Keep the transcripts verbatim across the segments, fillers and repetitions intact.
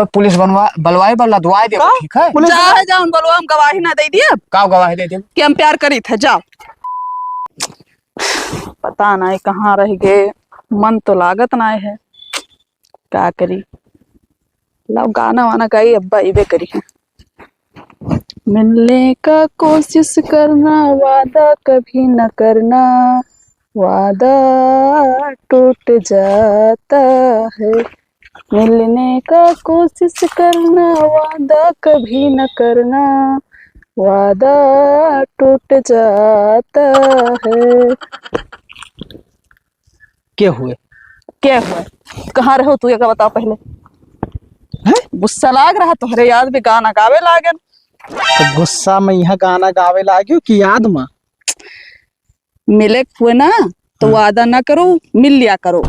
तो पुलिस बनवा, बलवाए बा, लदवाए देबो, का? ठीक है? पुलिस चाहे जाओ, बोलो, हम गवाही ना दे दिए का गवाही दे देब? कि हम प्यार करी थे, जाओ। पता नहीं कहाँ रह गए, मन तो लागत नहीं है, का करी? लाओ गाना वाना गाई, अब्बा इबे करी है। मिलने का कोशिश करना, वादा कभी न करना, वादा टूट जाता है। मिलने का कोशिश करना, वादा कभी न करना, वादा टूट जाता है। के हुए? के हुए? कहाँ रहो तू, एका बताओ पहले। हैं? गुस्सा लाग रहा तोहरे, याद भी गाना गावे लागन। तो गुस्सा में यहाँ गाना गावे लाग्यो कि याद में? मिले हुए ना, तो हाँ। वादा ना करो, मिल लिया करो।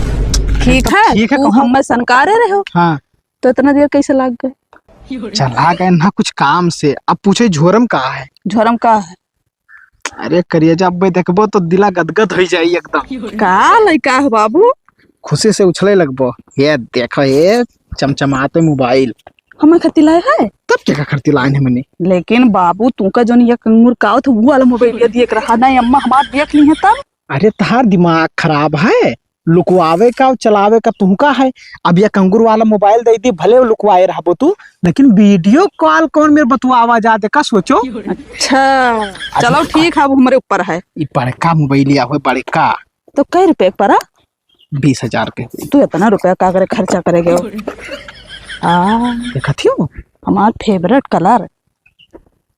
ठीक तो है, ठीक है, तू कहो। हमें सनकारे रहो। हाँ। तो इतना देर कैसे लाग गए? चला गए ना कुछ काम से। अब पूछे झोरम का है? झोरम का है? अरे करिया, जब बे देखबो तो दिला गदगद हो जाई एकदम। का लइका है बाबू? खुशी से उछले लगबो। ये देखो, ये चमचमाते मोबाइल। हमें खातिर लाए है? तब क्या खातिर लाए हैं मने? लेकिन बाबू, तू का जोन ये कंगूर का होत, वो वाला मोबाइल ये दिए के रहा ना, अम्मा हमार देख ली है तब। अरे, तहार दिमाग खराब है, लुकवावे का और चलावे का तुहका है। अब ये कंगूर वाला मोबाइल दे दी, भले वो लुकवाए रहबो तू, लेकिन वीडियो कॉल कौन मेरे बतुआवा जा, देखा सोचो। अच्छा, अच्छा, चलो ठीक है, अब हमारे ऊपर है। ई बड़का मोबाइल या हुए बड़का। तो कै रुपए के पड़ा? बीस हजार के। तू इतना रुपया का करे खर्चा करे गयो? आ, देखत हियो? हमार फेवरेट कलर।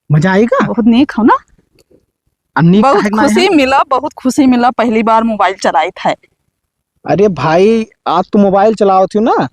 मजा आएगा? बहुत नीक हो ना? अब नीक बहुत काहे के ना खुशी है? मिला, बहुत खुशी मिला, पहली बार मोबाइल चलाइत है। अरे भाई, आज तू मोबाइल चलावत हियो ना,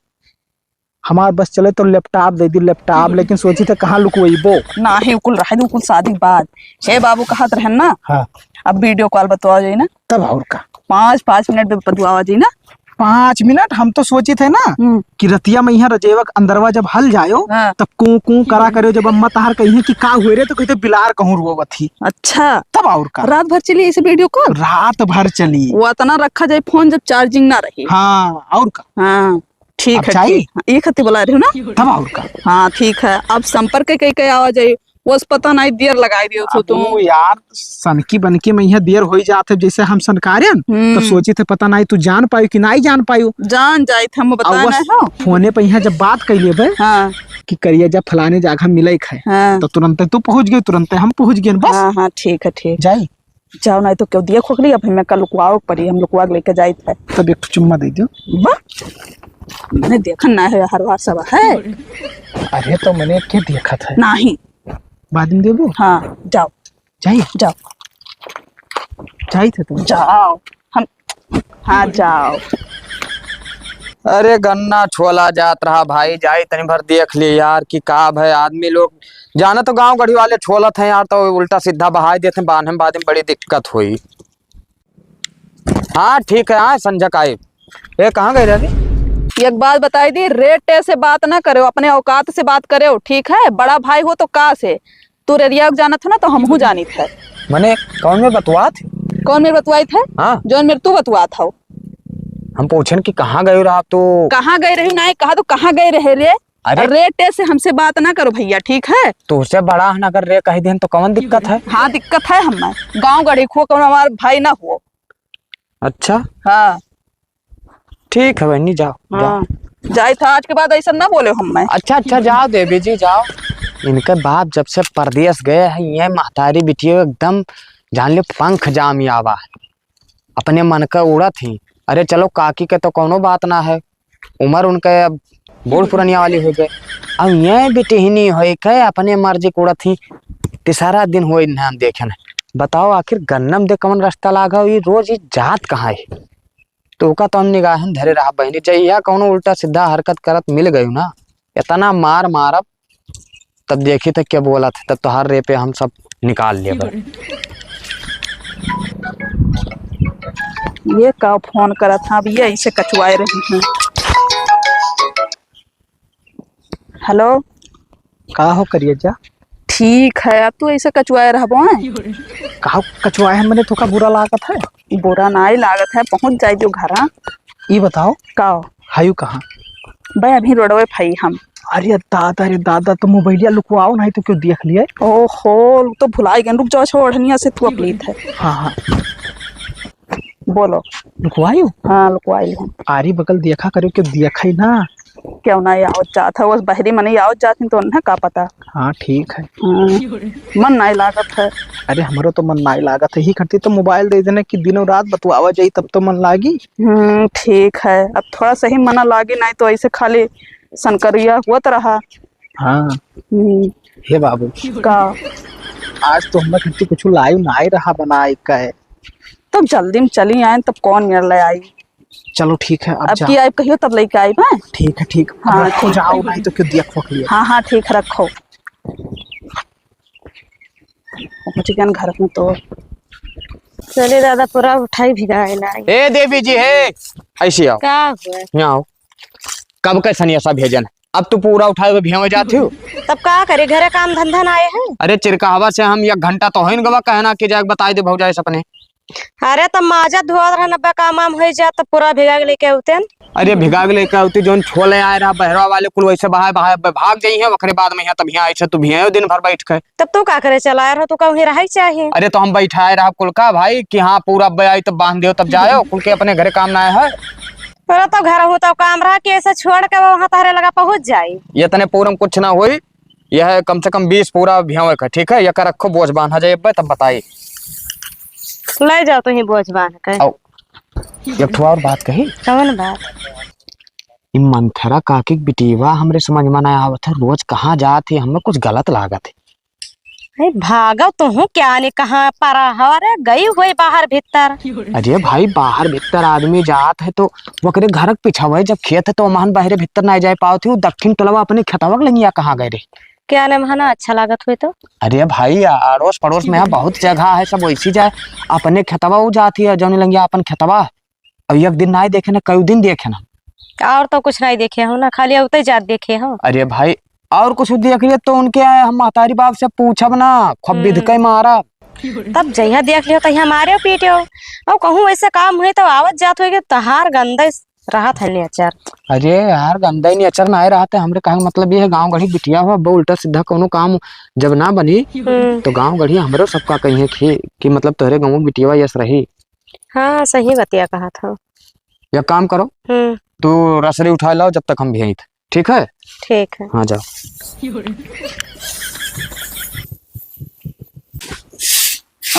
हमार बस चले तो लैपटॉप दे दी, लैपटॉप, लेकिन सोची थे कहाँ लुकवइबो? नाही, उ कुल रहे दे, उ कुल शादी के बाद। हे बाबू कहत रहन ना, हाँ। अब वीडियो कॉल बतवा जाई ना। तब और का? पाँच, पाँच मिनट में बतवा जाई ना। पाँच मिनट? हम तो सोची थे ना हम्म। कि रतिया में यहाँ रजेवा के अंदरवा जब हल जायो, हाँ। तब कूं कूं करा करो, जब अम्मा तहार कही कि का हुए रे, तो कहते बिलार कहूँ रोवत ही। अच्छा। तब और का? रात भर चली ऐसे वीडियो कॉल? रात भर चली। वो इतना रखा जाए फोन जब चार्जिंग ना रही। हाँ, और का? हाँ। ठीक अब है, चाही? ठीक है। ई खातिर बुला रहे हो ना? तब और का? हाँ, ठीक है। अब संपर्क के, के, के आवा जाई, वो पता नहीं देर लगाई दियो छो अब तू। वो यार, सनकी बनकी में यहाँ देर होई जात है, जैसे हम सनकारेन, हम्म। तो सोची थे पता नहीं तू जान पायो कि नहीं जान पायो। जान जाई थे, हम अब बताए बस नहीं हो। फोने पे यहाँ जब बात कर लेबे हाँ। कि करिया जब फलाने जगह मिले खाए, हाँ। तो तुरंते तू पहुँच गई, तुरंते हम पहुँच गए, बस। हाँ, हाँ, ठीक है, ठीक। जाई? जाओ, नहीं तो क्यों दिया खोखली, अब हमें का लुकवाओ पड़ी, हम लुकवा के लेके जाइत है। तब एक ठो चुम्मा दे दियो। वाह, मैंने देखा ना है, हर बार सब है। अरे तो मैंने के देखा था? नहीं। बाद में देबो? हाँ, जाओ। जाई? जाओ। जाई थे तुम? जाओ। हम, हाँ, जाओ। अरे गन्ना छोला जात रहा भाई, जाई तनी भर देख ले यार कि का भय आदमी लोग जाना तो गांव गढ़ी वाले छोलत हैं यार, तो उल्टा सीधा बहाई देते हैं, बांधे में बाद में बड़ी दिक्कत हुई। हाँ ठीक है, हाँ संझा का आए। ए, कहाँ गए रहे? एक बात बताई दी, रे टे से बात ना करो, अपने औकात से बात करो, ठीक है? बड़ा भाई हो तो का से, तू रेरिया के जानत हो ना, तो हमहू जानित है। मने कौन में बतुआत? कौन में बतुआई थे? हाँ। जौन मेरे तू बतुआत हो। हम पूछन कि कहाँ गए रहा तू? कहाँ गए रही ना, कहा तो कहाँ गए रहे रे? अरे। रे टे से हमसे बात ना करो भैया, ठीक है? तुझसे बड़ा है ना, अगर रे कह देन तो कौन दिक्कत है? हाँ, दिक्कत है हमें। गाँव गढ़ी खो, कौन हमार भाई ना हो। अच्छा। हाँ। ठीक है बहनी, जाओ, जाओ। हाँ। जाए था, आज के बाद ऐसा ना बोले हमें। अच्छा, अच्छा, जाओ देवी जी, जाओ। इनके बाप जब से परदेस गए हैं, ये महतारी बिटिया एकदम जान ले पंख जाम आवा है। अपने मन का उड़त ही। अरे चलो, काकी के तो कौनो बात ना है, उमर उनके अब बूढ़ पुरनिया वाली हो गए। अब ये बिटिहनी होई के अपने मर्जी के उड़त ही, तीसरा दिन होई ना हम देखेन। बताओ आखिर गन्नम दे कौन रास्ता लागा, ये रोज ये जात कहाँ है? तो ओका तो हम निगाहन धरे रहा बहनी, जहिया कौनो उल्टा सीधा हरकत करत मिल गयू ना, इतना मार मारब, तब देखी तो क्या बोलत है, तब तोहार रे पे हम सब निकाल लेबे। ये का फोन करत हैं, अब ये ऐसे कचुआए रही हैं। हेलो। का हो करिया जा? ठीक है, अब तू ऐसे कचुआए रहबो हैं? का कचुआए हैं, मैंने तोका बुरा लागत है? बुरा नाई लागत है, पहुँच जाए जो घरा। ई बताओ। का हो? हयू कहाँ? बे अभी रोडवे फई हम। अरे दादा रे दादा, तो मोबाइलिया लुकवाओ, नहीं तो क्यों देख लिए। ओहो, तो भुलाई गए। रुक जाओ, छोड़, हनिया से तू अपलीत है। हाँ, हाँ। बोलो। लुकवाई हो? हाँ, लुकवाई है। आरी बगल देखा करो, क्यों देखा ही ना। क्यों ना आवत जात है, बस बहरी मने आवत जात है, तो उन्हें का पता। हाँ, ठीक है। हम्म, मन नहीं लागत है। अरे, हमरो तो मन नहीं लागत है, ही करती तो मोबाइल दे देने कि दिनों रात बतवावा जाई, तब तो मन लागी। हम्म, ठीक है, अब थोड़ा सही मना लागे, नहीं तो ऐसे खाली सनकरिया हुआ तो रहा। हाँ। हम्म। हे बाबू। का? आज तो हमरा खातिर कुछ लाइव नाई रहा बनाए का है। तब जल्दी में चली आए, तब कौन मेरे ले आई? चलो ठीक है, अब अब जा। की आइब कहियो तब लेके आइब, हैं? ठीक है, ठीक। अब हाँ, रखो, ठीक। जाओ, नहीं तो क्यों दिया खोख लिया। हाँ, हाँ, ठीक है, रखो। पहुँच गए घर में तो। चले दादा, पूरा उठाई भिगाए लाई। ए देवी जी, हे, ऐसे आओ। का हुआ? यहाँ आओ। कब के सनिया सब भेजन, अब तू पूरा उठाए हुए भियावे जात हो। तब का करे, घरे काम धंधा ना आए हैं। अरे चिरकाहवा से हम एक घंटा तो होइन गवा कहना कि जाके बताई दे भौजाई से अपने। अरे तब माजा धोआ रहा नब्बा काम वाम होइ जा, तब पूरा भिगा के लेके आउते न। अरे भिगा के लेके आउती, जोन छोले आए रहा बहरवा वाले कुल वैसे बहाए बहाए अब भाग जाई है, ओकरे बाद में यहाँ तब यहाँ ऐसे तू भियायो दिन भर बैठ के। तब तू का करे चला रहा, तू कहूँ रहा ही चाहिए। अरे तो हम बैठाए रहा कुल का भाई कि हाँ पूरा अब आई तब बांध दियो तब जायो, कुल के अपने घरे काम ना आए है। तोरा तो घर हूँ तो काम रहा कि ऐसे छोड़ के वहाँ तहरे लगा पहुँच जाई। ये तने पूरम कुछ ना होई, यह कम से कम बीस पूरा भियावे का, ठीक है? यका रखो, बोझ बांधा जाए, अब्बे तब बताई। ले जाओ तुहीं बोझ बांध के। आओ, एक ठो और बात कही। कौन बात? ई मंथरा काकी के बिटिया हमरे समझ में ना आवत है, रोज कहाँ जात है, हमें कुछ गलत लागत है। अरे भागो तुहूँ, क्या ने कहाँ परा हो? अरे गई हुई बाहर भीतर। अरे भाई, बाहर भीतर आदमी जात है तो ओकरे घर के पिछवे जब खेत है तो ओमहन बाहरे भीतर नहीं जाए पावत है, वो दक्षिण टोलवा अपने खेतवा के लंगिया कहाँ गए रे? क्या ने वहाँ ना अच्छा लागत हुए तो? अरे भाई, अड़ोस पड़ोस में यहाँ बहुत जगह है, सब वैसी जाए, अपने खेतवा वो जाती है, जौन लंगिया अपन खेतवा। अब एक दिन नाई देखे ना, कई दिन देखे ना। और तो कुछ नहीं देखे हो ना, खाली अवते जात देखे हो। अरे भाई, और कुछ देख लिए तो उनके हम महतारी बाप से पूछब ना, खूब हम्म। बिधके मारब। तब जहिया देख लियो तहिया मारे पीटे हो। और कहूँ ऐसे काम हुए तो आवत जात होई कि तहार गंदे रहत है नेचर। अरे यार, गंदे नेचर ना रहत है हमरे, कहे के मतलब ये है गाँव गढ़ी बिटिया हो, अब उल्टा सीधा कोनो काम जब ना बनी हम्म। तो गाँव गढ़ी हमरो सबका कहिए कि, कि मतलब तोहरे गाँव बिटिया यस रही। हाँ, सही बतिया कहत हो। एक काम करो, हम्म। तू रसरी उठा लाओ, जब तक हम भी आई थे, ठीक है? ठीक है। हाँ, जाओ।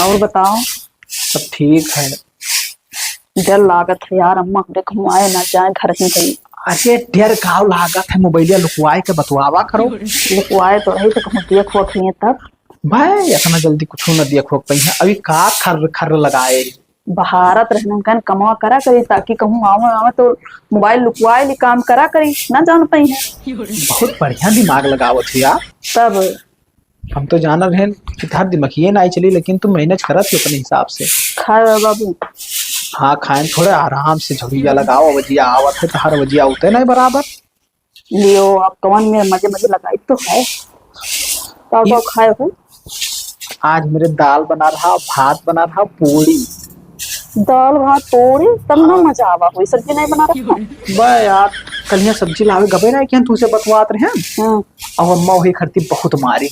और बताओ? सब ठीक है। डर लागत है यार, अम्मा हमरे कहूँ आए ना जाए, घर ही रही। अरे, डर काव लागत है, मोबाइलिया लुकवाए के बतवावा करो। लुकवाए तो रही तो कहूँ देख होत हुई तब। भाई, इतना जल्दी कुछ न देख हो पाई है, अभी का खर्र खर्र लगाए। बहारत रहन उनकन कमवा करा करी, ताकि कहूँ आवे, आवे तो मोबाइल लुकवाए ली काम करा करी, ना जान पाई है। बहुत बढ़िया दिमाग लगावत हो यार। तब हम तो जान रहे कि थार दिमागिए ना चली, लेकिन तू मैनेज करत हो अपने हिसाब से। खाए हो बाबू? हाँ, खाए थोड़े आराम से, झुरिया लगाओ, वजिया आवत है, तहार वजिया उते नहीं बराबर। लियो, आप कवन में मजे मजे लगाई तो है। का का ये खाए हो? आज मेरे दाल बना रहा, भात बना रहा, पूरी। दाल भात पूरी, तब ना हाँ। मजा आवा, कोई सब्जी नहीं बना रहा। बे यार, कल यहाँ सब्जी लावे गबे ना कि हम तुमसे बतवात रहे हैं। हाँ। अब अम्मा वही खरती बहुत मारी।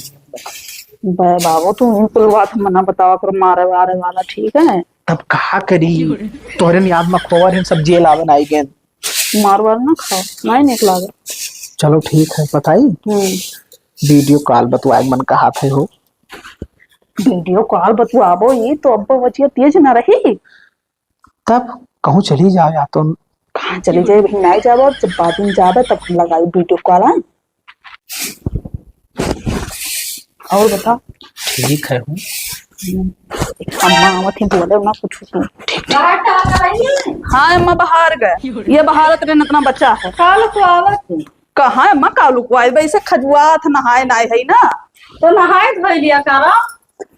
बे बाबू, तू इन कुल बात मना बतावा कर, मारे वारे वाला, ठीक है? तब कहा करी, तोहरे याद में खोवा रहे, सब्जी लावे ना आई गए। मार वार ना खाओ, नहीं निक लागे। चलो ठीक है, बताई। हम्म। वीडियो कॉल बतवाए मन कहा थे हो। वीडियो कॉल बतवाबो, ये तो अब बचिया तेज ना रही। तब कहूँ चली जाओ या तो। कहाँ चली जाए, वहीं नहीं जाबो, जब बाद में जाबे तब हम लगाई वीडियो कॉल, हाँ? और बता। ठीक है हूँ। अम्मा आवत ही, बोले ना कुछ तू। ठीक, ठीक। हाँ अम्मा, बाहर गए। ये बहारत रहे, इतना बच्चा है। काल को आवत है। कहाँ अम्मा, काल को आई? वैसे खजुआत, नहाए नाय है ना। तो नहाए धोई लिया करा।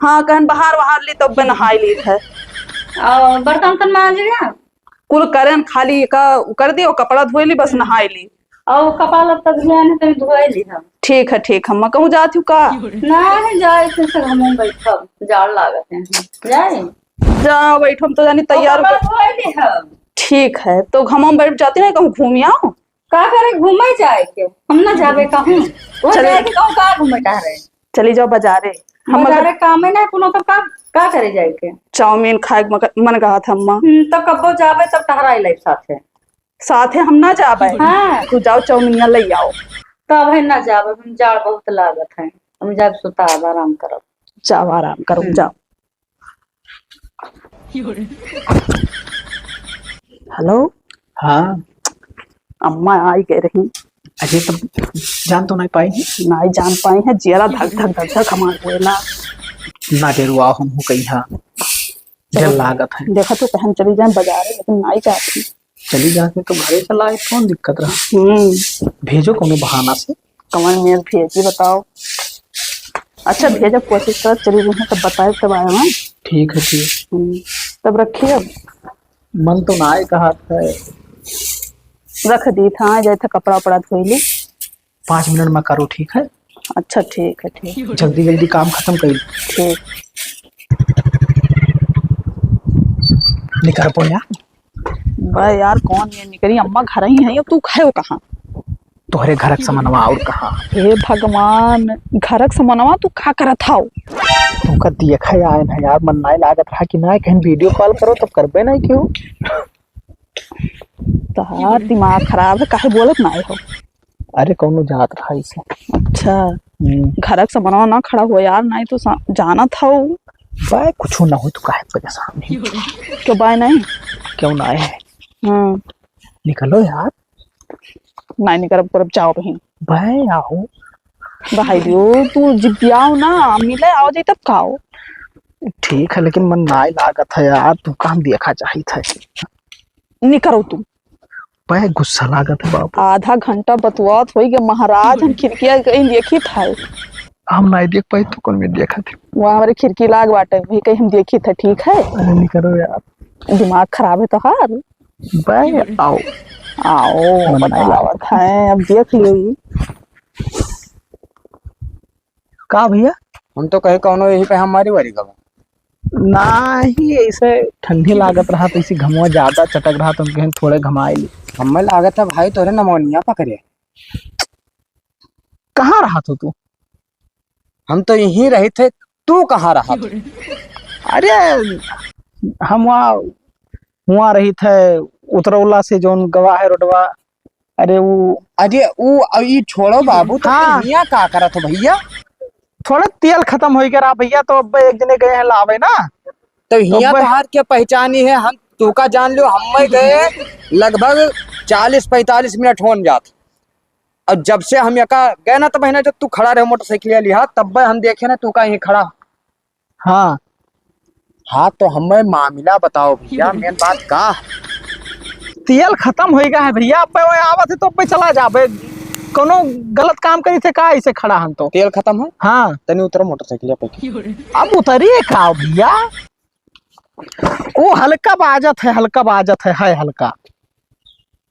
हाँ, कहन बहार वहार ली, तब नहाए ली है। और बर्तन तन मांज गया? कुल करेन, खाली का कर दियो, कपड़ा धोए ली, बस नहाए ली। और कपड़ा लत्ता धोए नहीं, तनी धोए ली हम। ठीक है, ठीक है, मैं कहूँ जात हूँ का? नहीं, जाए थे से हम बैठब, जाड़ लागत है। जाए? जा बैठो, हम तो जानी तैयार और कपड़ा होके। धोए ली हम। ठीक है, तो हम बैठ जाती ना, कहूँ घूम आओ। का करे, घूमे जाए के? हम ना जाबे कहूँ। वो चले। जाए के कहूँ, का घूमे टहरे? चली जाओ बाजारे। हम बाजारे कामे ना कोनो, तो का, का करे जाए के? चाउमीन खाए के मग-, मन कहत है अम्मा। हम्म, तो कब्बो जाबे तब टहराई ले साथे। साथे हम ना जाबे। हाँ। तू जाओ चाउमीनिया ले आओ। तब है ना जाबे, हम जाड़ बहुत लागत है। हम जाब सुताब, आराम करब। जाओ आराम करो, हम्म। जाओ। हेलो। हाँ। अम्मा आई गए रही। अरे तब जान तो नहीं पाई है? नहीं जान पाई है, जियरा धक धक धक धक हमार होएला। ना डेरुआ हम हो कहीं, हाँ। चलो, डर लागत है। देखा तो कहन चली जाए बाजारे, लेकिन नहीं जाती। चली जाके तो घरे चला आए, कौन दिक्कत रहा? हम्म। भेजो कोनो बहाना से। कवन मेल भेजी बताओ? अच्छा, भेजब, कोशिश करब, चली जइहें तब बताए तब आए हम। ठीक है, ठीक। हम्म, तब रखिए अब। मन तो ना आए कहा था। रख दी था, जाए था कपड़ा उपड़ा धोई ली। पाँच मिनट में करो, ठीक है? अच्छा, ठीक है, ठीक। जल्दी जल्दी काम खत्म कर। ठीक। निकर पो यार। बे यार, कौन ये निकरी? अम्मा घर ही है, अब तू खाए हो कहाँ? तोहरे घरक समनवा और कहाँ? हे भगवान, घरक समनवा तू का करत हाव? तुमका देखा आए ना यार, मन नाई लागत रहा कि ना कहीं वीडियो कॉल करो, तब करबे नहीं क्यों? तोहार दिमाग खराब है, काहे बोलत नाई हो? अरे कौनो जात रहा इसे। अच्छा। हम्म। घरक समनवा ना खड़ा हो यार, नाई तो सा-, जानत हो। बे कुछो ना हो, तू काहे परेशान है? क्यों बाय नहीं? क्यों ना है? हम्म। निकलो यार। नाई निकरब करब, जाओ बहिन। बे आओ। बहाई दियो, तू जिद्दियाओ ना, मिले आओ जाई तब का हो? ठीक है, लेकिन मन नाई लागत है यार, तू काम देखा चाहित है। निकरो तू। बे गुस्सा लागत है बाबू। आधा घंटा बतुआत होई के महाराज, हम खिड़किया कहीं देखित है। हम नाई देख पाई तो कौन में देखा थे? वहाँ हमारे खिड़की लाग बाटे, वही कहीं हम देखित है, ठीक है? अरे निकरो यार। दिमाग खराब है तोहार। बे आओ। आओ, मन नाई बतावत है, अब देख लियो ई। का भैया? हम तो कहे कौनो यही पे हमारी वारी गवा। नाही, ऐसे ठंडी लागत रहा तो इसी घमवा ज्यादा चटक रहा तो हम कहें थोड़े घमाए ली। हमें लागत है भाई तोरे नमोनिया पकड़े। कहाँ रहा तो तू? हम तो यहीं रहे थे, तू कहाँ रहा तो? अरे हम वहाँ, वहाँ रही थे उतरौला से जौन गवा है रोडवा। अरे ऊ अरे ऊ, अब ई छोड़ो बाबू, तो हाँ। तू हियाँ का करत हो भैया? थोड़ा तेल खत्म हो गया रहा भैया, तो अब एक जने गए हैं लावे ना। तो तो हियाँ अब तोहार के पहचानी है, हम तू का जान लो, हम में गए लगभग चालीस पैंतालीस मिनट होन जात। और जब से हम यका गए ना, तो बहिना जब तू खड़ा रहे मोटरसाइकिल लिहा, तब हम देखे ना तू का यहीं खड़ा। हाँ। हाँ, तो हमें मामला बताओ भैया, मेन बात का? तेल खत्म होइगा है भैया, अब वो आवत है तो अब चला जाबे। कोनो गलत काम करी थे का, इसे खड़ा हन तो। तेल खत्म है? हाँ। तनी उतरो मोटरसाइकिल पे। अब उतरिए का भैया? वो हल्का बाजत है, हल्का बाजत है, है हल्का।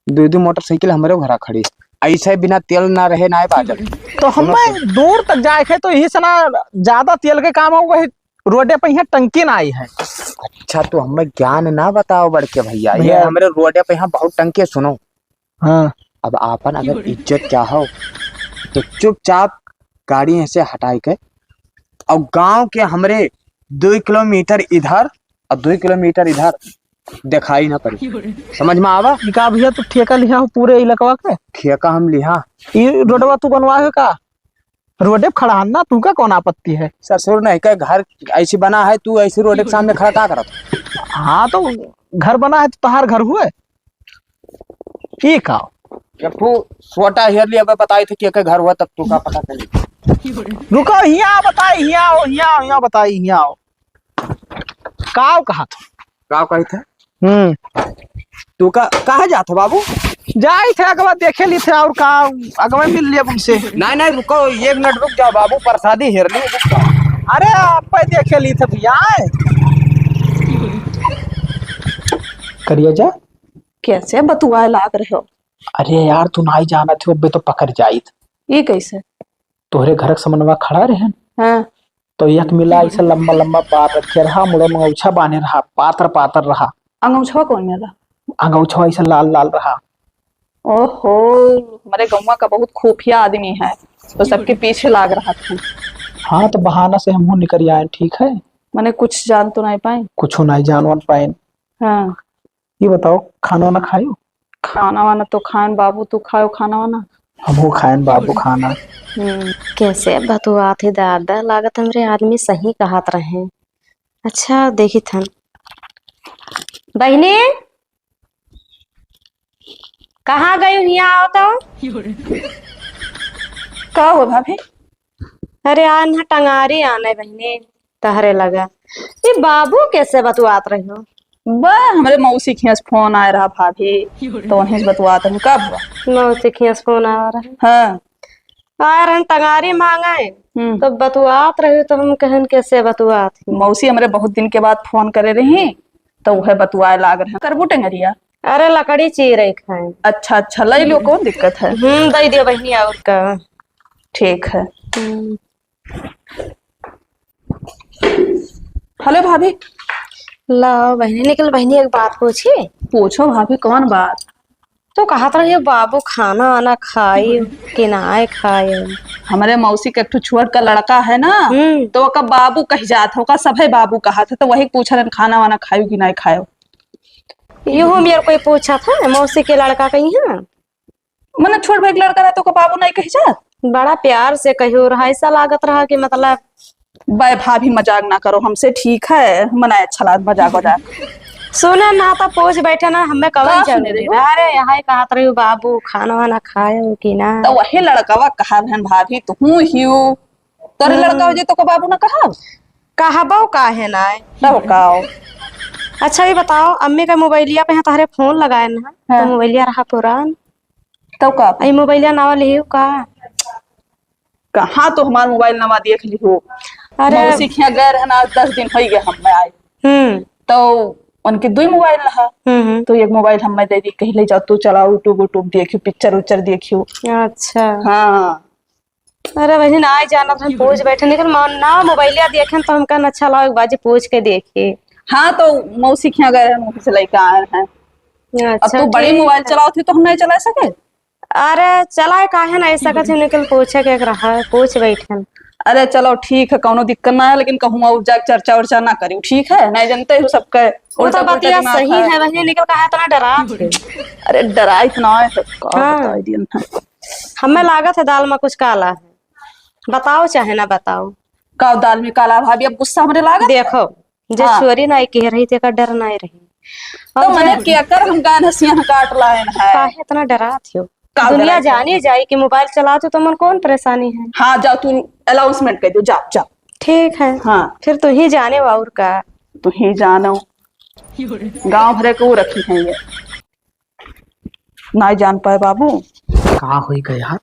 दो दो मोटरसाइकिल हमरे घरा खड़ी, ऐसे बिना तेल ना रहे ना बाजत। तो हमें दूर तक जाए के तो यही से ना ज्यादा तेल के काम हो, वही रोडे पे यहाँ टंकी ना आई है। अच्छा, तो हमें ज्ञान ना बताओ बड़के भैया, ये भैया। हमरे रोडे पे यहाँ बहुत टंकी है, सुनो। हाँ। अब आपन अगर इज्जत चाहो तो चुपचाप गाड़ी यहाँ से हटाए के और गांव के हमरे दो किलोमीटर इधर और दो किलोमीटर इधर दिखाई ना पड़े। समझ में आवा? ई का भैया तू ठेका लिहा हो पूरे इलाकवा के? ठेका हम लिहा। ई रोडवा तू बनवाए हो का? रोडे पे खड़ा हन ना, तू का कौन आपत्ति है? ससुर नहीं का घर ऐसी बना है, तू ऐसी रोड के सामने खड़ा का करत? हाँ तो घर बना है तो तहार घर हुए? ई का? जब तू छोटा हेर लिया, अब बताई थे कि एक घर हुआ तब तू का पता चली। रुको, हियाँ बताई, हियाँ आओ, हियाँ आओ, हियाँ बताई, हियाँ आओ। काव कहा था? काव कही था? हम्म। तू का, कहाँ जात हो बाबू? जाई थे अगवा देखे ली थे और का, अगवा मिल लिया उनसे। नहीं, नहीं, रुको, एक मिनट रुक जाओ बाबू, प्रसादी हेर ली, रुक जाओ। अरे, आप पे देखे ली थे भैया। करिया जा। कैसे बतुआए लाग रहे हो? अरे यार, तू नाई जानत हो, अबे तो पकड़ जाइत। ये कैसे? तोहरे घर के समनवा खड़ा रहन। हाँ। तो एक मिला ऐसे लंबा लंबा बार रखे रहा, मुड़ो में अंगौछा बांधे रहा, पातर पातर रहा। अंगौछवा कौन मिला? अंगौछवा ऐसे लाल लाल रहा। ओहो, हमरे गौवा का बहुत खुफिया आदमी है, तो सबके पीछे लाग रहत है। हाँ, तो बहाना से हमहू निकरि आएन, ठीक है? मने कुछ जान तो नाहीं पाएन? कुछो नाहीं जान वान पाएन। हाँ। ये बताओ, खाना वाना खायो? खाना वाना तो खाएन बाबू, तू खायो खाना वाना? हमहू खाएन बाबू खाना। हम्म। कैसे बतुआत है दादा, लागत हमरे आदमी सही कहत रहे। अच्छा, देखित हन। बहिनी, कहाँ गई हो? हियाँ आओ तो। का हो भाभी? अरे, आ ना टंगारी आने बहिनी, तहरे लगा। ये बाबू कैसे बतुआत रही हो? बा, हमरे मौसी खियाँ से फोन आए रहा भाभी, तो वहीं से बतुआत रही। का हुआ? मौसी खियाँ से फोन आए रहा। हाँ। आए रहन टंगारी मांगे, हम्म। तो बतुआत रही, तो हम कहन कैसे बतुआत ही? मौसी हमरे बहुत दिन के बाद फोन करे रही, तो वह बतुआए लाग रहे। करबू टंगरिया? अरे लकड़ी चीरे खाए। अच्छा, अच्छा, ले लियो, कौन दिक्कत है? हम्म, दे दियो बहिनी, और का। ठीक है। हम्म। हेलो भाभी। लाओ बहिनी, निकल बहिनी, एक बात पूछी? पूछो भाभी, कौन बात? तो कहत रही बाबू खाना वाना खाई कि नाय खाई? हमरे मौसी के एक ठो छोट का लड़का है ना, हम्म। तो ओका बाबू कह जात है, ओका सभे बाबू कहत है, तो वही पूछलन खाना वाना खायो कि नाय खायो। इहो मेरे कोई पूछत है, मौसी के लड़का कहीं है? मने छोट भाई के लड़का रहा तो ओका बाबू नाय कह जात? बड़ा प्यार से कहियो रहा, ऐसा लागत रहा कि मतलब बे भाभी, मजाक ना करो हमसे, ठीक है? मने अच्छा लागत मजाक वजाक। सुने ना, तो पूछ बैठे ना, हमें कवन का सुने जरूरी रही हो? रहा? अरे, यहाँ ही कहत रही हो, बाबू, खाना वाना खाए हो कि ना? तो वही लड़कवा कहा रहन, भाभी, तुहूँ हियो, तोरे हम्म। लड़का हो जे तो का बाबू ना कहा? कहबो काहे ना? तब का? अच्छा, ये बताओ, अम्मी का मोबाइलिया पे यहाँ तोहरे फोन लगाए ना, तो हाँ। मोबाइलिया रहा पुरान। तब का? ई मोबाइलिया नवा लिहियो का? कहाँ तो हमार मोबाइल नवा देख लिहो। अरे। मौसी के यहाँ गए रहना, दस दिन होइ गए हम आए। हम्म। तो उनके दुई मोबाइल रहा। हम्म, हम्म। तो एक मोबाइल हमें दे दी, कही ले जाओ, तू चलाओ, YouTube, YouTube देखियो, पिक्चर उच्चर देखियो। अच्छा। हाँ। अरे बहिन, आए जानत हम पूछ बैठे, लेकिन मा-, ना मोबाइलिया देखेन तो हमका न अच्छा लागे, बाजी पूछ के देखी। हाँ, तो मौसी के यहाँ गए रहन, वहीं से लेके आए हैं। अच्छा, अब तू बड़ी ठीक मोबाइल है। चलाओ थी तो हम नहीं चला सके। अरे चलाए काहे ना, ऐसा कछु निकल पूछे के रहा, पूछ बैठन। अरे चलो ठीक है, कौनो दिक्कत ना है, लेकिन कहूँ और जाके चर्चा वर्चा ना करियो, ठीक है? नहीं जानते हो सबके वो तो उल्टा पुल्टा बतिया दिमाग सही है। है, वही निकल कहा इतना डरात है। अरे डराइत ना है, का हाँ। बताई दियन है। हमें लागत है दाल में कुछ काला है, बताओ चाहे ना बताओ। का दाल में काला भाभी, अब गुस्सा हमरे लागत है? देखो, जे हाँ। चोरी नाई कह रही, तेका डर नाई रही। तो और मने जे केकर हम गान हसिया काट लायन है। काहे इतना डरात हो? का दुनिया डरात हो? जानी जाए कि मोबाइल चलात हो तो मन कौन परेशानी है? हाँ, जाओ तू announcement कर दो, जाओ, जाओ। ठीक है। हाँ। फिर तू ही जाने हो और का? तू ही जानो। गांव भरे को रखी है ये। नाई जान पाए बाबू। का होई गया?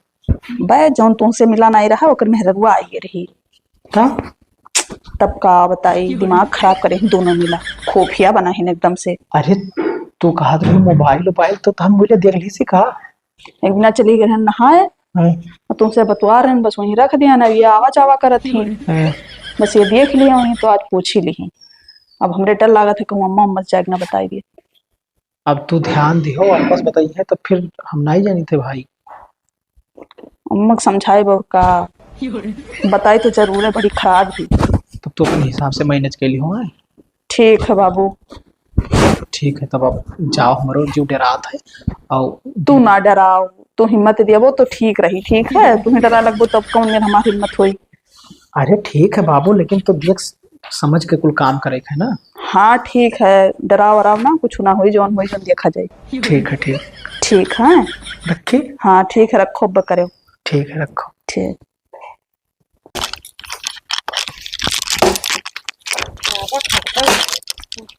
बे, जौन तुमसे मिला नाई रहा, ओकर मेहररुआ आई रही। का? तब का बताई, दिमाग खराब करे हैं दोनों मिला, खोफिया बना है एकदम से। अरे, तू कहत रही मोबाइल, मोबाइल तो हम बोले देख ली सी का? एक बिना चली गए हैं नहाए, हाँ। और तुमसे बतवा रहे हैं, बस वहीं रख दिया ना, ये आवा जावा करत ही। हाँ। बस ये देख लिया वहीं, तो आज पूछ ही ली। अब हमरे डर लागत है कहूँ अम्मा, अम्मा से जाके ना बताई दिए। अब तू ध्यान दिहो, वापस बताइए तो फिर हम नहीं जानी थे भाई। अम्मा के समझाए बर का? बताई तो जरूर है, बड़ी खराब ही। तब तू अपने हिसाब से manage कर लिहो, हैं? ठीक है बाबू। ठीक है, तब अब जाओ, हमरो जीव डरात है। और तू ना डराओ, तू हिम्मत दिया, वो तो ठीक रही, ठीक है? तू ही डरा लगबो तब कौन में हमारी हिम्मत होई? अरे ठीक है बाबू, लेकिन तो देख समझ के कुल काम करे के है ना। हाँ ठीक है, डराओ वराओ ना, कुछ ना होई, जौन होई जौन देखा जाई। ठीक है, ठीक। ठीक है। रखी? हाँ ठीक है, रखो अब करे। ठीक है, रखो। ठीक।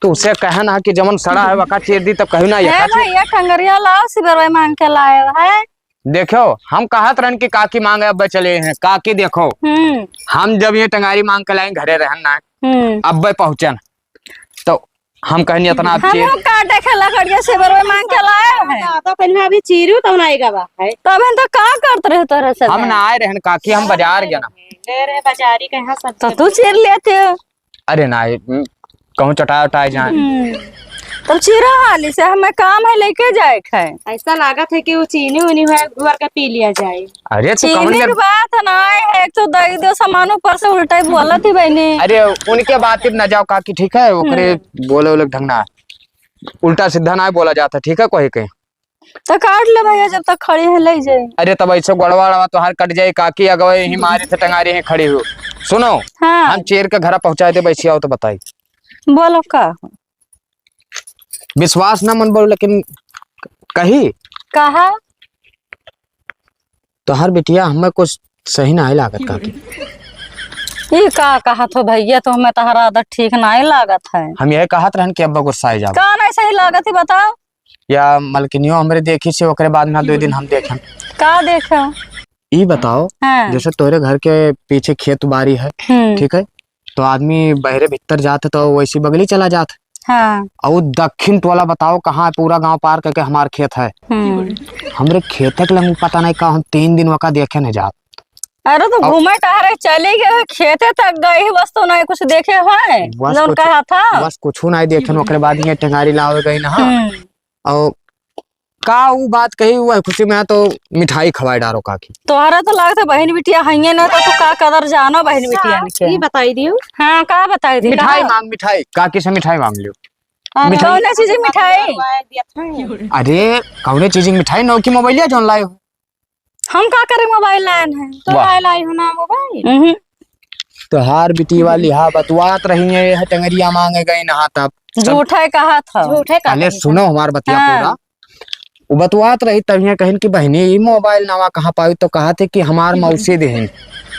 तो उसे कहन हा कि जमन सड़ा है वका चीर दी, तब कहीं ना है यका चीर। भैया, टंगरिया लाओ, सिबरवे मांग के लाए है। देखो, हम कहत रहन कि काकी मांगे अब्बे चले हैं। काकी देखो, हम्म। हम जब ये टंगारी मांग के लाए घरे रहन ना, हम्म। अब्बे पहुंचन, तो हम कहनी इतना अब हम चीर लोग काटे के लकड़िया सिबरवे मांग के लाए हैं। तो पहले अभी चीरू तब ना आएगा बा, है। तब हम तो का करत रहे तोरा सब हम है। ना आए रहन काकी, हम बाजार गए ना। ले रे बाजारी के यहाँ सब तो तू चीर लेते हो। अरे ना, ये, हम्म, कहूँ चटाए उटाए जाए। हम्म। तब चीरा हाली से, हमें काम है, लेके जाए के है। ऐसा लागत है कि वो चीनी उनी है, घोर के पी लिया जाए। अरे, तू चीनी कवन के जन- बात ना है, एक तो दई दो सामान, ऊपर से उल्टा ही बोलत ही बहनी। अरे, उनके बात पे ना जाओ काकी, ठीक है? ओकरे हम्म। बोले उलट ढंग ना, उल्टा सीधा ना बोला जाता, ठीक है? कोई के तो काट ले भैया, जब तक खड़ी है, ले जाए। अरे, तब ऐसे गोड़वा वड़वा तोहार कट जाए काकी, अगर यही मारे थे टंगारी है खड़ी हो। सुनो, हाँ। हम चेर के घरा पहुँचाए दे, वैसे आओ तो बताई। बोलो का? विश्वास ना मन बोलो, लेकिन कही। कहा? तोहार बिटिया हमें कुछ सही नाहीं लागत काकी। ई का कहत हो भैया, तो हमें तोहरा आदत ठीक नाहीं लागत है। हम यही कहत रहन कि अब्बा गुस्सा आ जाओ। का नाहीं सही लागत है, बताओ। या मलकिनियो हमरे देखी से, ओकरे बाद में दो दिन हम देखें। का देखो? ई बताओ, हाँ। जैसे तोहरे घर के पीछे खेत बारी है, हम्म। ठीक है, तो आदमी बहरे भीतर जात है तो वैसी बगली चला जात है। हाँ। और दक्षिण टोला बताओ कहाँ है, पूरा गांव पार करके हमार खेत है। हम्म। हमरे खेते के लंग पता नहीं का हम तीन दिन वका देखे नहीं जात। अरे तो अब घूमे टहरे चली गए, खेते तक गई, बस तो नहीं कुछ देखे है, बस जौन कुछ, कहा था। बस कुछ नहीं देखे, ओकरे बाद ये टेंगारी लावे गई ना। हम्म। और का ऊ बात कही, वह खुशी में है तो मिठाई खवाए डारो काकी। तोहरा तो लागत है बहन बिटिया हइये ना, तो तू का कदर जानो बहन बिटिया के। ई बताई दियो। हाँ, का बताई दी, मिठाई कहा? मांग, मिठाई, काकी से मिठाई मांग लियो। अरे, मिठाई। कौने चीज की मिठाई? अरे, कौने चीज की मिठाई? नौकी मोबाइलिया जौन लाए हो। हम का करे मोबाइल लायन है? तो वाह। लाए लाई हो ना मोबाइल। हम्म। तोहार बिटिया वाली, हाँ, बतुआत रही है, यह टंगरिया मांगे गई नहा तब। झूठे कहा था। झूठे कहा अरे था। सुनो हमार बतिया हाँ। पूरा। वो बतुआत रही तब यहाँ कहिन कि बहनी, ई मोबाइल नवा कहाँ पाई? तो कहा थे कि हमार मौसी देहिन,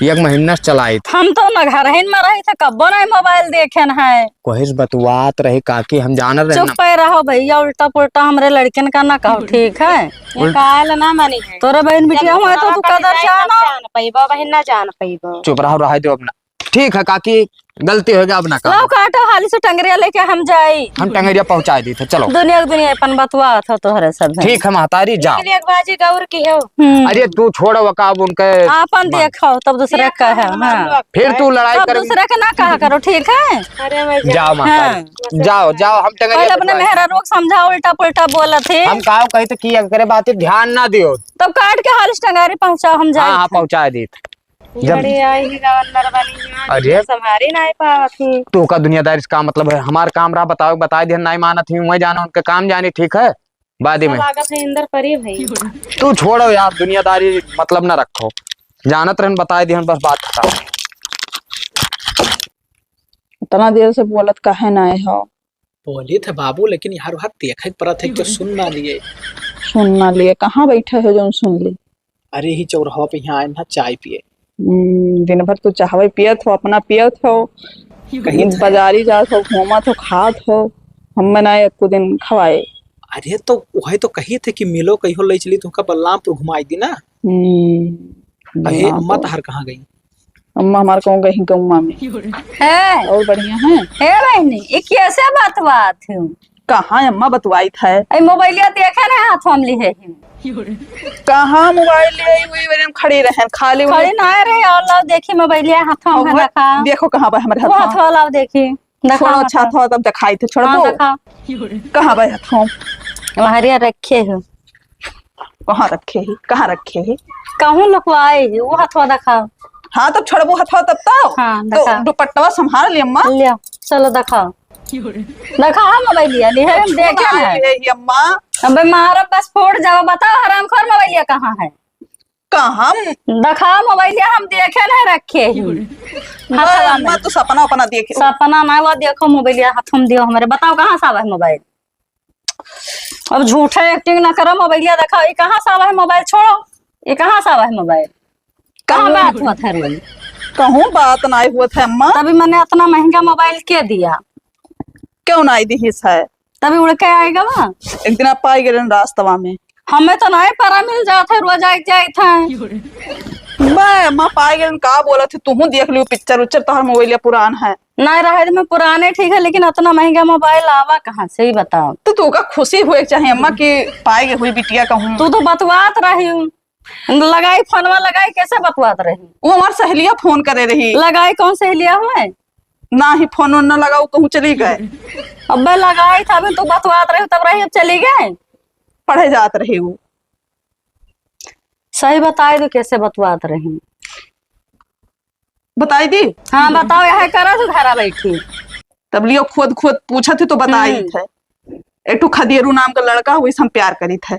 एक महीना से चलाई थे। हम तो न घर ही में रही थे, कब्बो नहीं मोबाइल देखेन है। कोहिस बतुआत रही काकी, हम जानत रहे चुप ना। पे रहो भैया, उल्टा पुल्टा हमरे लड़कन का ना कहो, ठीक है? ये उल्टा काल ना मानी है। तोरे बहन बिटिया जब हुआ तो तू कदर जानो। जान पइबो, बहन ना जान पइबो। चुप रहो, रहे दो अपना। ठीक है काकी, गलती हो गया, अब ना कहो। लाओ काटो, हाली से टंगरिया लेके हम जाई। हम टंगरिया पहुंचा दी थे, चलो। दुनिया के दुनिया अपन बतुआ था तोहरे सब है। ठीक है महतारी, जाओ। एक बाजी गौर की हो। हम्म। अरे तू छोड़ो वका, अब उनके आपन मन। देखो, तब दूसरा का है, हाँ। फिर तू लड़ाई तब कर दूसरा के ना कहा करो, ठीक है? अरे मैं जाओ महतारी, हाँ। जाओ, जाओ, हम टंगरिया पहले अपने भिजवाए। मेहरा रोग समझाओ, उल्टा पुल्टा बोलत है। हम काव कही थे कि अगर बात ध्यान ना दियो। तब काट के हाली से टंगारी पहुंचाओ, हम जाए हाँ, हाँ, थे। पहुंचा दी। जब अरे आई ही गवन नरवानी हियाँ, अरे। संभारी नाई पावत ही। तो का दुनियादारी से का मतलब है? हमार काम रहा बताओ, बताई दिहन, नाई मानत ही, वहीं जाना उनका काम जानी, ठीक है? बाद में। लागत है इंदर परी भाई। तू छोड़ो यार, दुनियादारी मतलब ना रखो। जानत रहन, बताई दिहन, बस बात खत्म। इतना देर से बोलत काहे नाई हो? बोली थे बाबू, लेकिन यार वहाँ देखे के परत है, तो सुन ना लिए। सुन ना लिए, कहाँ बैठे हो जौन सुन ली? अरे ही चौराहा पे यहाँ आए ना चाय पिए। हम्म, दिन भर तू चाहवे पियत हो, अपना पियत हो, कही थे। बाजारी जात हो, घूमत हो, खात हो, हमें ना एको दिन खवाए। अरे तो वही तो कही थे कि मिलो कहियो ले चली तुमका बलरामपुर घुमाई दी ना। हम्म, अरे अम्मा बलरामपुर। तहार कहाँ गई? अम्मा हमार कहूँ गई गौवा में। है। और बढ़िया है? हे बहनी, ये कैसे बात बात है? कहाँ अम्मा बतवाई था? ए मोबाइलिया देखे ना हाथ में ली है। कहाँ मोबाइल ले आई हुई, मेरे में खड़ी रहन, खाली खड़ी उन्हें ना रहे, और लाओ देखी मोबाइलिया हाथ में और है, देखा। देखो कहाँ पर हमारे वो हाथ में। हाथ वाला देखी। देखा छोड़ो, हाथ अच्छा में। था तब दिखाई थे, छोड़ हाँ, दो। देखा। कहाँ पर हाथ में? वहाँ रखे हो। कहाँ रखे ही, कहाँ रखे ही? कहूँ लुकवाए ही, वो हथवा दिखाओ। हाँ, तब छोड़बू हथवा तब तो। हाँ, तो दिखाओ। दुपट्टवा संभाल ले अम्मा। लिया, चलो दिखाओ। दिखाओ मोबाइलिया, लिहे हम देखे ना है। ये अम्मा। अबे मारा बस फूट जाओ, बताओ हरामखोर मोबाइलिया कहाँ है? कहाँ? दिखाओ मोबाइलिया, हम देखे ना रखे ही। हथवा अम्मा, में। तू सपना अपना देखे। सपना ना, वो देखो मोबाइलिया हाथ में दियो हमरे, बताओ कहाँ से आवा है मोबाइल? अब झूठे acting ना करो, मोबाइलिया दिखाओ। ये कहाँ से आवा है मोबाइल? छोड़ो, ये कहाँ से आवा है मोबाइल? कहाँ बात हुआ था रोज? कहूँ बात नाई हुआ था अम्मा। तभी मैंने इतना महंगा मोबाइल के दिया? क्यों नाई दिहिस है? तभी उड़ के आएगा वहाँ। एक दिन आप पाई गए रास्तवा में। हमें तो नाई परा मिल जात है, रोज आए जाए था। बे अम्मा पाई गए, का बोलत है? तुहू देख लियो पिक्चर उच्चर, तोहर मोबाइलिया पुरान है। नाहीं रहे में पुराने ठीक है, लेकिन अतना महंगा मोबाइल आवा कहाँ से, ई बताओ। तो तू का खुशी हुए के चाहे अम्मा कि पाए के हुई बिटिया कहूँ। तू तो बतवात रही हूँ, लगाई फोनवा लगाई, कैसे बतवात रही? वो हमार सहेलिया फोन करे रही। लगाई कौन सहेलिया हुए? ना ही फोन वोन न लगाऊ, कहूँ चली गए। अबे लगाई था, अबे तू बतवात रही, तब रही, अब चली गए। पढ़े जात रही वो। सही बताई दो, कैसे बतवात रही? बताई दी? हाँ, बताओ, यह करा तू घरा बैठी। तब लियो, खुद खुद पूछत है तो बताई हम्म। थे। एक ठो खदेरू नाम का लड़का, वही से हम प्यार करी थे।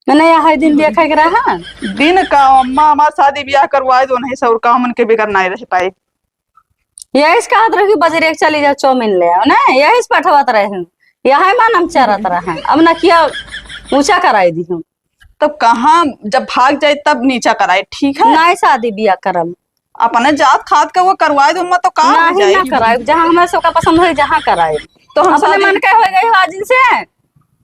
मैंने यह दिन देखे के रहा। दिन का अम्मा, हमार शादी ब्याह करवाए दो नहीं, सौर का हमन के बिगर नहीं रह पाए। यही से कहत रही कि बजरे के चली जा, चाउमीन ले आओ ना, यही से पठवत रहे। यही मन हम चरत रहे, अब ना किया ऊंचा कराई दी हूँ। तब कहाँ, जब भाग जाए तब नीचा कराए, ठीक है? नहीं शादी ब्याह करम। अपने जात खात के वो करवाए दो, मत तो का हो नहीं, जाए? ना कराए, जहाँ हमारे सबका पसंद हो, जहाँ कराए। तो हम अपने शादी मन के हो गई हो आज इनसे।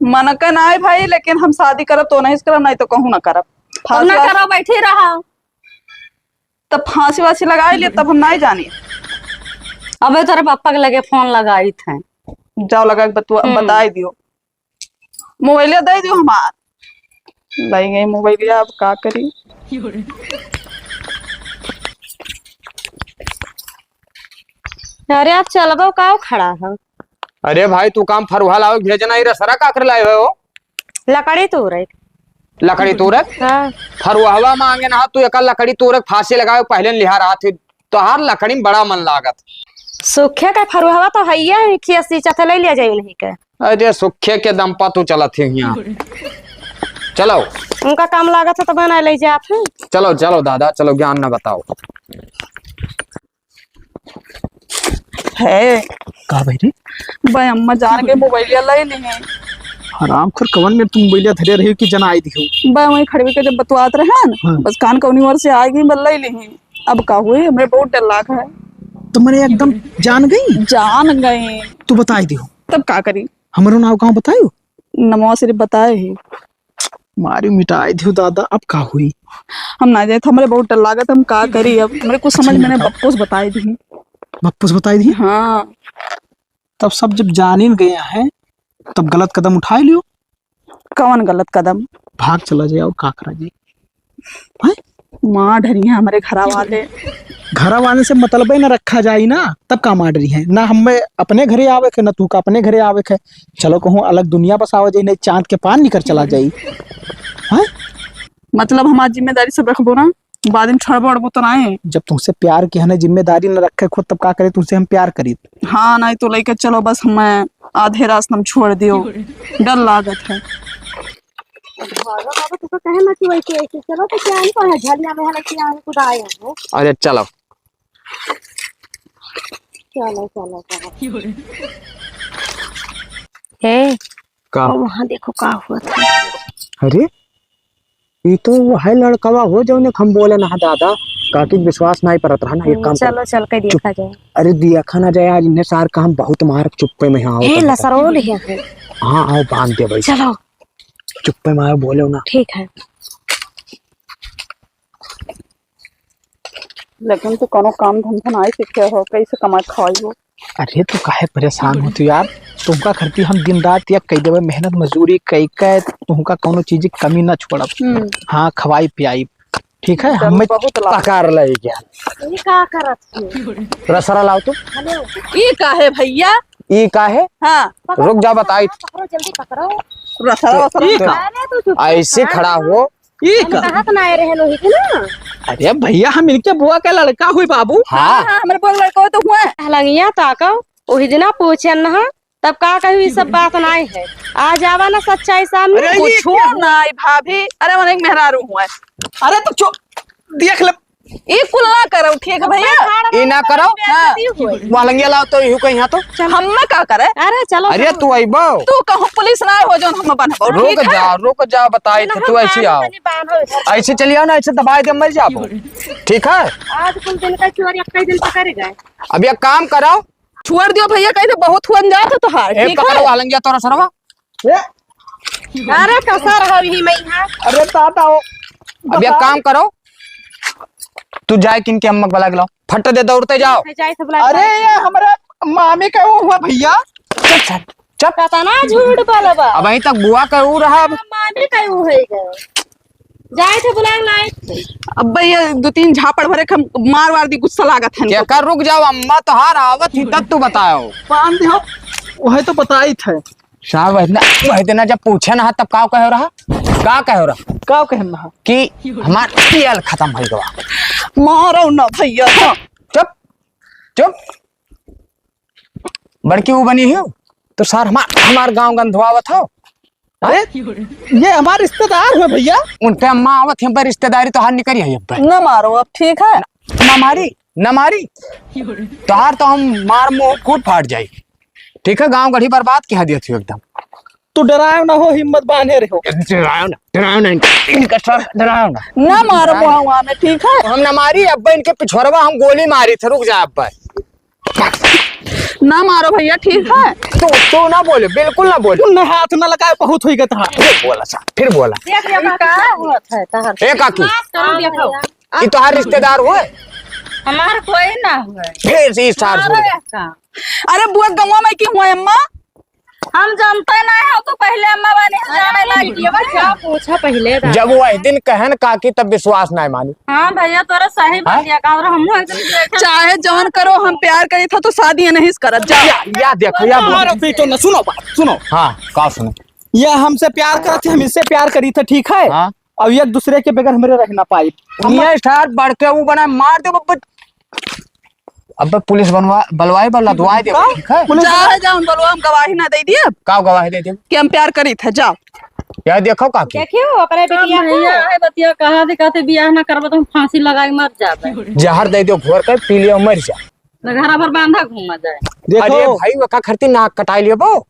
मन के ना है भाई, लेकिन हम शादी करब तो नहीं करब, नहीं तो कहूँ ना करब। तब ना फांसी करो, बैठी रहा। तब फांसी वासी लगाई लिए, तब हम नहीं जानी। अबे तोरे पापा के लगे फोन लगाई थे। जाओ लगा के बतुआ, हम्म। बताई दियो। मोबाइलिया दे दियो हमार। लाई गई मोबाइलिया, अब का करी? अरे आप चलबो का खड़ा है? अरे भाई, तू काम फरुहा लावे के भेजना, ई रसरा का कर लाए हो? लकड़ी तोरे। लकड़ी तोरे? हाँ। फरुहवा मांगे ना, तू एक लकड़ी तोरे फांसी लगावे, पहले लिहा रहा थी। तोहार लकड़ी में बड़ा मन लागत। सुखे के फरुहवा तो हइये है, खिया सींचत है, ले लिया जाए उन्हीं के। अरे सुखे के दम पर तू चलत है यहाँ। चलो। उनका काम लागत है तो बना ले जात है। चलो, चलो दादा, चलो, ज्ञान न बताओ। है। का भाई रे? बे अम्मा जान के मोबाइलिया ले ली हैं। हराम खोर, कवन में तुम मोबाइलिया धरे रही कि जनाई दियो? बे वहीं खड़वी के जब बतवात रहे न, हाँ। बस कान कौनी ओर से आ गई, बस ले ली हैं। अब का हुई, हमें बहुत डर लाग है। तो मैंने एकदम जान गई? जान गई। तू बताई दियो। तब का करी? हमरो नाव कहाँ बतायो? नमवा सिर्फ बताए ही। मारी मिटाई दियो दादा, अब का हुई? हम ना जाए तो हमरे बहुत डर लागत, हम का करी अब? हमरे कुछ समझ में नहीं, बप्पो से बताई दी। बप्पो से बताई दी? हाँ। तब सब जब जानिन गया है, तब गलत कदम उठाए लियो। कवन गलत कदम? भाग चला जाए, और का करा जाए? हैं? मार डरिया हमरे घरा वाले। घरा वाले से मतलबे न रखा जाई ना, तब का मार डरिया? ना हमें अपने घरे आवे के, ना तू का अपने घरे आवे के। चलो कहूँ अलग दुनिया बसावे जाई, नहीं चांद के पार निकर चला जाई। हैं? मतलब हमार जिम्मेदारी सब रखबो ना, बाद में छोड़बो अड़बो तो नाहीं। जब तुमसे प्यार की है ना जिम्मेदारी न रखे खुद, तब का करे तुमसे हम प्यार करी? हाँ, नहीं तो लेके चलो, बस हमें आधे रास्ते में छोड़ दियो, डर लागत है। भागो बाबा, तू तो कहे ना कि वैसे, वैसे चलो, तो क्या इनको है, झलिया में है ना कि यहाँ कुदाए हो। अरे चलो। चलो, चलो, चलो। ए, का? और वहाँ देखो का हुआ था। अरे, ई तो वो है लड़कवा हो जौने के हम बोले ना दादा, काकी के विश्वास नहीं परत रहा ना, एक काम करो। चलो, चल के चुप। देखा जाए। अरे, देखा ना जाए, आज इन्हें सार का हम बहुत मारब, चुप्पे में। हाँ, ए, तो लसरौल है। हाँ, आओ, बांध दे भाई। चलो। चुप्पे में आओ, बोलो ना। ठीक है। लेकिन तू कोनो काम धंधा नाहीं सीखे हो, कैसे कमाई खवाई हो? अरे, तू काहे परेशान हो तू यार? तुमका खरती हम दिन रात एक कई देवे, मेहनत मजूरी कई के तुमका कोनो चीज की कमी ना छोड़ब। हम्म। हाँ, खवाई पियाई, ठीक है? चलो, हमें बहुत लाभ। पकार ले गया। ये का करत हो? रसरा लाओ तू। हेलो। ई का है भैया? ई का है? हाँ। रुक जा, बताई। पकड़ो, जल्दी पकड़ो। रसरा, तो रसरा। ई का? अरे, तू चुप ऐसे कर। खड़ा हो। ई हम का? कहा तो ना आए रहे लोही के ना। अरे भैया, हम इनके बुआ के लड़का हुई बाबू। हाँ। हाँ, हाँ, हमरे बुआ के लड़का हुई तो हुआ। लंगिया ताको, वही दिना पूछे न, तब का कहू, ई सब बात नाहीं है। आ जावा ना सच्चाई सामने। अरे, ई कुछो क्या? नाहीं भाभी, अरे, मन एक मेहरारू हुआ है। अरे, तो चो-, देख ले, ई कुल ना करो, ठीक है भैया? ई ना करो। हाँ। वहाँ लंगिया लाओ तो, इहू कहीं यहाँ तो। हम ना का करे? अरे, चलो, अरे, चलो। तू अइबो? तू कहूँ पुलिस ना हो, जौन हम बनबो, रुक ठीक है? जा, रुक जा, बताई थे, तू ऐसे आओ। ऐसे चली आओ ना, ऐसे दबाए दे, मर जाबो। ठीक है? आज कुल दिन का चोर एक ही दिन पकड़ गए। अब एक काम करो, छोड़ दियो भैया, कहीं तो बहुत हुआ जात है तोहार, ए, ठीक पकड़ो, है? आलंगिया तोरा सरवा। ए, अरे कसर हो ही मैं यहाँ। अरे ताता हो। अब एक काम करो, तू जाए किनके अम्मा के बुला के लाओ, फट दे दौड़ते जाओ। जाए से बुला के अरे लाओ। ये हमारे मामी का वो हुआ भैया। चल, चल, चल। पता ना झूठ बोलबा। अब वहीं तक बुआ का वो रहा। मामी का वो है गए। जाए थे बुलाए लाई। अब्बे ये दो तीन झापड़ भरे के हम मार वार दी, गुस्सा लागत है इनको। केकर, रुक जाओ अम्मा, तोहार आवत ही तब तू बताओ। बांध दे हो, वही तो बताई थे। साहब, वही दिन, वही दिन जब पूछे ना तब का कहे रहा, का कहे रहा? का कहे रहा? कि हमार तेल खत्म हो गवा। मारो ना भैया। चुप, चुप। बड़की वो बनी हो तो सर हमार, हमार गांव गंधवावत हो। अरे, ये हमार रिश्तेदार है भैया। उनके अम्मा आवत है, पर रिश्तेदारी तो हार निकरी है अब। न मारो अब, ठीक है? न मारी, न मारी। तोहार तो हम मार मुंह कूट फाट जाई। ठीक है, गांव गढ़ी बर्बाद किया दिया थी एकदम। तू डरायो ना हो, हिम्मत बांधे रहो। डरायो ना, डरायो ना इनका, इनका सर डरायो ना। ना मारो मुहावा में, ठीक है? हम ना मारी, अब इनके पिछोरवा हम गोली मारी थे, रुक जा अब। ना मारो भैया, ठीक है? तू, तू ना बोले, बिल्कुल ना बोले। तू ना हाथ ना लगाए, बहुत होई गया था। फिर बोला सा, फिर बोला। देख, ये का होत है तहर? ए काकी, माफ करो, देखो। ये तोहार रिश्तेदार हुए? हमार कोई ना हुए। फिर से इस सार मारो हुए। इसका। अरे बुआ, गौवा में की हुए अम्मा? हम जानते ना हो, तू पहले अम्मा बने से जाने लगी। ये बात क्या पूछा पहले दा? जब वो एक दिन कहन काकी तब विश्वास ना मानी। हाँ भैया, तोरा सही हाँ? बतिया का, और हम लोग एकदम देखे चाहे जौन करो, हम प्यार करी था तो शादी नहीं करब, जा। या, या देखो, या बोल। अरे बेटो ना, सुनो बात, सुनो। हाँ, का सुनो? ये हमसे प्यार करत थे, हम इससे प्यार करी थे, ठीक है? हाँ। अब एक दूसरे के बगैर हमरे रह ना पाई। हम ये स्टार बढ़ के वो बना मार दे बब्बे। अब पुलिस बनवा, बलवाए बा, लदवाए दे, का? ठीक है? पुलिस जा बलवाए? है, जा, हम बलवा, हम गवाही ना दे दिए। का गवाही दे दे? कि हम प्यार करी थे, जाओ। या देखो काकी। देखियो, ओकरे बिटिया का। भैया, है बतिया, कहा दे, कहते बियाह ना करबो तो हम फांसी लगाई मर जाबे। जहर दे दो घोर के, पी लियो, मर जा। तो घरा भर बांधा घूमा जाए। देखो। अरे भाई, ओका खरती नाक कटाई लियो बो।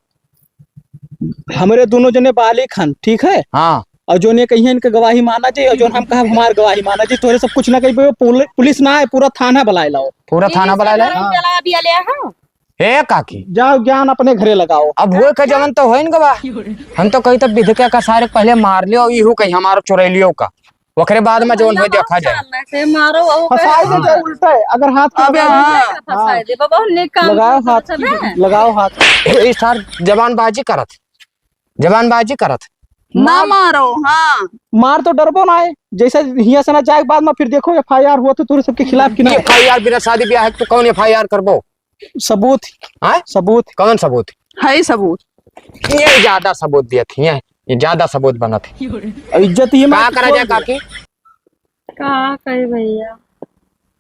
हमरे दोनों जने बालिक हन, ठीक है? हाँ। और जोन ये कहिए इनके गवाही माना जी, और जोन हम कहब हमार गवाही माना जी, तोरे सब कुछ ना कहिबे, पुलि-, पुलिस ना आए, पूरा थाना बुलाए लाओ। पूरा थाना बुलाए लाओ? हाँ। चला अभी अलिया हो। ए काकी। जाओ ज्ञान अपने घरे लगाओ। अब होए का जवन तो होइन गवा। हम तो कही तब विध के का सारे पहले मार लियो, इहू कहीं हमारो चुरैलियो का। ओकरे बाद में जौन होई देखा जाए। से मारो, वो फंसाई दे करे। दे उल्टा है, अगर हाथ के अबे लगाओ, हाँ। फंसाई दे, बाबा, नेक काम लगाओ किया हाथ, सब है। लगाओ हाथ। ए, ई सार जबानबाजी करत, जबानबाजी करत। ना मार, मारो, हाँ। मार तो डरबो ना है, जैसे हियां से ना जाए के बाद में फिर देखो एफ आई आर हुआ तो तोरे सबके खिलाफ कि ना। एफ आई आर बिना शादी ब्याह के तो कौन एफ आई आर करबो? सबूत। हाँ? सबूत। कौन सबूत? है ही सबूत। ये ज्यादा सबूत दिया थी, ये, ये ज्यादा सबूत बनत है। इज्जत ही का मत करा खोल जाए दे। काकी? का कही भैया?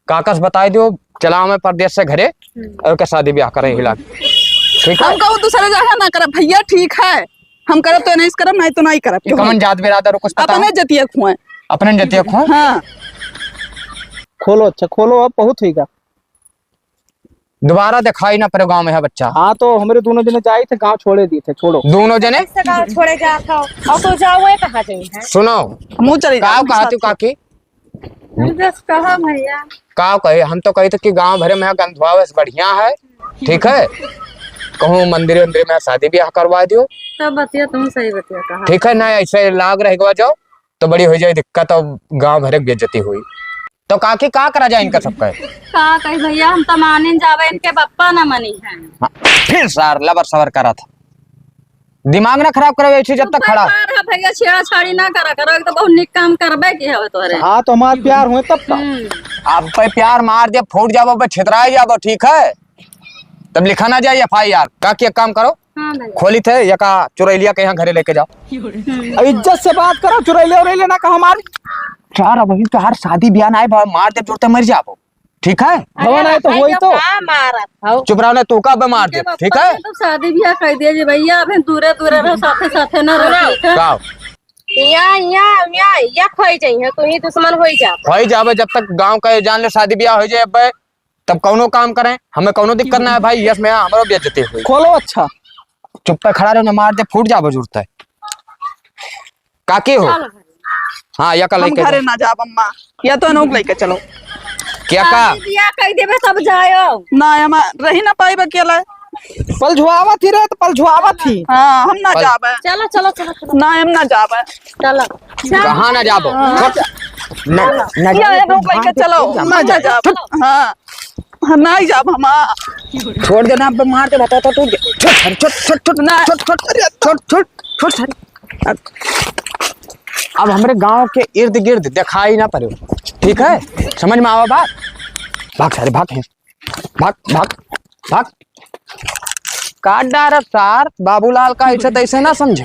काका से बताई दियो, चला हमें परदेस से घरे, हम्म। और के शादी ब्याह करे हिला। ठीक है? हम कहूँ दूसरे जगह ना करब भैया, ठीक है? हम करब तो नहीं करब, नहीं तो नहीं करब। ये कमन जात बिरादर कुछ पता अपने है? जतिया खुआए। अपने जतिया खुआए? हाँ। खोलो, अच्छा खोलो, अब बहुत होइगा। दोबारा दिखाई ना पड़े गाँव में है बच्चा। हाँ, तो हमरे दोनों जने जाई थे, गाँव छोड़े दी थे, छोड़ो। दोनों जने? से गाँव छोड़े जात हो, और तो जाओ, वो कहाँ जाई है? सुनो, हमहू चले जाओ, कहा तू साथ। काकी? हम बस कहा भैया। का कहे, हम तो कही थे कि गाँव भरे में गंधवावे से बढ़िया है, ठीक है, कहूँ मंदिर उंदिर में शादी ब्याह करवा दियो। सब बतिया तुम सही बतिया कहा। ठीक है ना, ऐसे लाग रह गवा जाओ तो बड़ी हो जाए दिक्कत और गाँव भरे की बेइज्जती हुई। तो काकी का करा जाए इनका सबका? का कही भैया, हम तो मानिन जावे, इनके बप्पा ना मनी है। हाँ, फिर सार लबर सबर करा था, दिमाग ना खराब करे वैसे जब तक खड़ा। मार है भैया, छेड़ा छाड़ी ना करा करो, एक तो बहुत निक काम करबे की है तोरे। हाँ, तो हमार प्यार हुए तब का। हम्म। आप पे प्यार मार दे, फूट जाबो, अब छितराए जाबो, ठीक है? तब लिखा ना जाए एफ आई आर। काकी एक काम करो, हाँ भैया। खोली थे, या का चुरैलिया के यहाँ घरे लेके जाओ। हम्म। अब इज्जत से बात करो, चुरैलिया उरैलिया ना कहो हमार। चार अबही तो हर शादी ब्याह ना आए, बा-, मार दे जोरते मर जाबो, ठीक है? अरे भवन आए तो भाई, होई तो। का मारत हो? चुप रहो ना, तू का बे मार दे, ठीक है? तो शादी ब्याह कर दिया जी भैया, अभी दूरे दूरे रहो, साथे साथे ना रहो, ठीक है? का? या, या, या, या खोई जाई है, तू ही दुश्मन होई जा। होई जाबे, जब तक गांव का जान ले शादी ब्याह हो जाए, अब्बे तब कौनो काम करें, हमें कौनो दिक्कत ना है भाई, यस में हमरो बेइज्जती हुई। खोलो अच्छा। चुप पे खड़ा रहो, ना मार दे, फूट जाबो जरूरत है। काकी हो? चलो भाई। हाँ, या का हम लेके घरे जाओ। ना जाब अम्मा, या तो अनोख लेके चलो। क्या का? शादी बियाह कह देबे सब जाओ। ना, हम रही ना पाइब अकेला। पलझुआवत ही रे, तो पलझुआवत ही। हाँ, हम ना पल- जाबे। चलो, चलो, चलो, चलो। ना, हम ना जाबे। चलो। कहाँ ना जाबो? हाँ। छोड़। ना, ना ये जाबो। अनोख लेके चलो, हम ना जाबे। हाँ। हम नाहीं जाब, हम आ। छोड़ देना, अब मार के बताता तू। छोड़, छोड़, छोड़, छोड़, ना। छोड़, छोड़, अरे, छोड़, छोड़, छोड़, छोड़। अब हमरे गांव के इर्द गिर्द दिखाई ना पड़े, ठीक है? समझ में आवा बात? भाग सारे, भाग, भाग, भाग, भाग। काट डारब सार, बाबूलाल का ऐसे तैसे ना समझे।